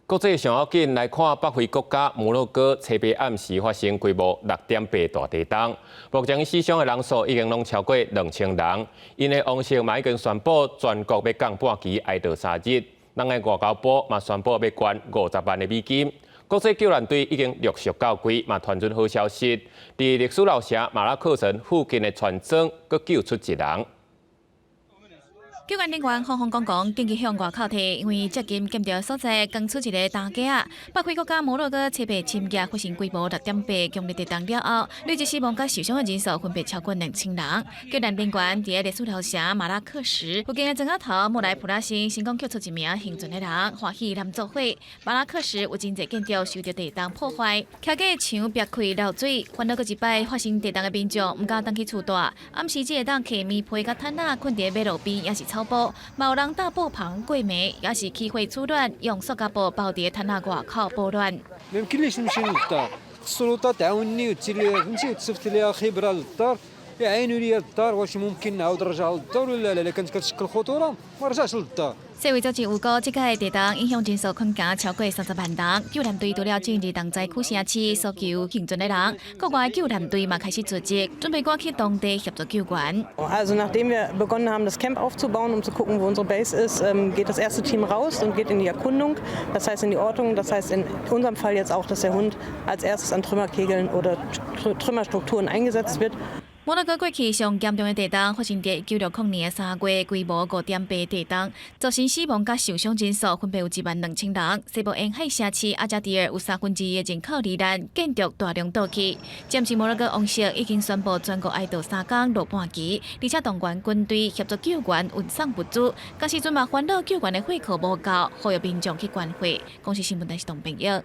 國際上要緊來看北非國家摩洛哥，星期暗時發生規模6.8大地動，目前死傷的人數已經攏超過2000人。𪜶的王室嘛已經宣布全國欲降半旗哀悼3日，咱的外交部嘛宣布欲捐50萬的美金。國際救援隊已經陸續到位，嘛傳出好消息，佇歷史老城馬拉喀什附近的村莊，閣救出一人。救援人員慌慌張張，緊急向外口提，因為接近建築所在，剛出一个查某囝。北非國家摩洛哥星期深夜發生規模6.8強烈地動了後，累計死亡佮受傷的人數分別超過2000人。救援人員佇個歷史老城馬拉喀什附近的莊仔頭莫萊普拉斯成功救出一名幸存的人，歡喜攕做伙。馬拉喀什有真濟建築受著地動破壞，徛架牆煏開漏水，煩惱閣一擺發生地動的民眾毋敢轉去厝蹛。暗時只會當提棉被佮毯仔睏佇馬路邊，抑是草埔，嘛有人搭布棚過暝，抑是起火取暖，用塑膠布包佇毯仔外口保暖。 ما يمكنليش نمشي للدار، السلطات تعاونني وتدير لي فهمتي وتصيفط لي خبره للدار يعاينوا لي الدار واش ممكن نعاود نرجع للدار ولا لا. الا كانت كتشكل خطوره ما رجعش للدار. 世衛組織預估，這擺地動影響人數可能超過30萬人。救援隊除了進入重災區城市搜救幸存的人，國外救援隊嘛開始出擊，準備趕去當地協助救援。 Also nachdem wir begonnen haben, das Camp aufzubauen, um zu gucken, wo unsere Base ist, geht das erste Team raus und geht in die Erkundung, das heißt in die Ortung, das heißt in unserem Fall jetzt auch, dass der Hund als erstes an Trümmerkegeln oder Trümmerstrukturen eingesetzt wird. 摩洛哥過去上嚴重的地動發生佇1960年3月，規模5.8地動，造成死亡佮受傷人數分別有1萬2千人。西部沿海城市阿加迪爾有2/3的人口罹難，建築大量倒去。暫時摩洛哥王室已經宣布全國哀悼3工落半旗，而且動員軍隊協助救援運送物資。共時陣嘛煩惱救援的火庫無夠，呼籲民眾去捐血。公視新聞台是董朋友。